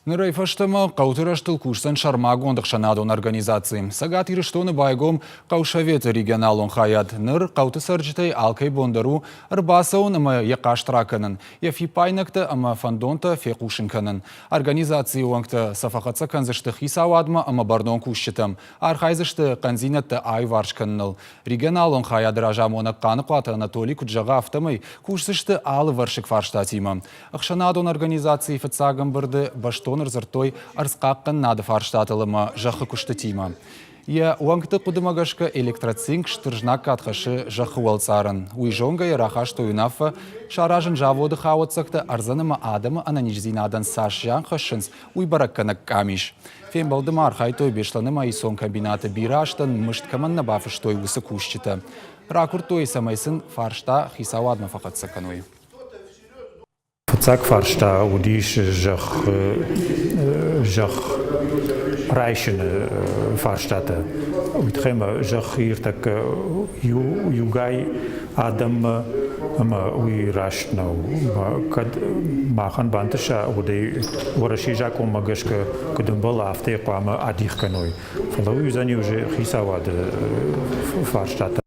Нырӕй фӕстӕмӕ хъӕуты рӕзтыл кусдзӕн сӕрмагонд ӕхсӕнадон организаци. Цӕгат Ирыстоны байгом хъӕусоветы регионалон хайад. Ныр хъӕуты цӕрджытӕй алкӕй бон дӕр у ӕрбацӕуын ӕмӕ йӕ хъаст ракӕнын, йӕ фиппаинӕгтӕ ӕмӕ фӕндонтӕ фехъусын кӕнын. Организацийы уӕнгтӕ сӕ фӕхӕццӕ кӕндзысты хицауадмӕ ӕмӕ бӕрнон кусджытӕм, архайдзысты хъӕндзинӕдтӕ аиуварс кӕныныл. Регионалон хайады разамонӕг Хъаныхъуаты Анатолий куыд зӕгъы, афтӕмӕй кусдзысты алывӕрсыг фарстатимӕ. Ӕхсӕнадон организацийы фыццаг ӕмбырды бӕстон ӕрдзырдтой ӕрдзхъахъхъӕнынады фарстатыл ӕмӕ зӕххы куыстытимӕ. Йӕ уӕнгты хъуыдымӕ гӕсгӕ электроцинк стыр знаггад хӕссы зӕххы уӕлцъарӕн. Уый зонгӕйӕ рахастой уынаффӕ саразын заводы хауӕццӕгтӕ ӕрдзӕн ӕмӕ адӕмы ӕнӕниздзинадӕн цас зиан хӕссынц, уый бӕрӕггӕнӕг къамис. Фембӕлды ма архайдтой Беслӕны маисон комбинаты бирӕ азтӕн мызд кӕмӕн нӕ бафыстой, уыцы кусджытӕ. Ракуырдтой, цӕмӕй сын фарста хицауадмӕ фӕхӕццӕ кӕной. Фыццаг фарста уыдис зӕхх, зӕхх райсыны фарстатӕ. Уый тыххӕй ӕмӕ зӕхх иртӕккӕ иугай адӕммӕ ӕмӕ уый раст нӕу. Кӕд махӕн бантыса, уӕд ӕй Уӕрӕсейы закъонмӕ гӕсгӕ куыд ӕмбӕлы, афтӕ йӕ хъуамӕ адих кӕной. Фӕлӕ уый уыдзӕни уже хицауады фарстатӕ.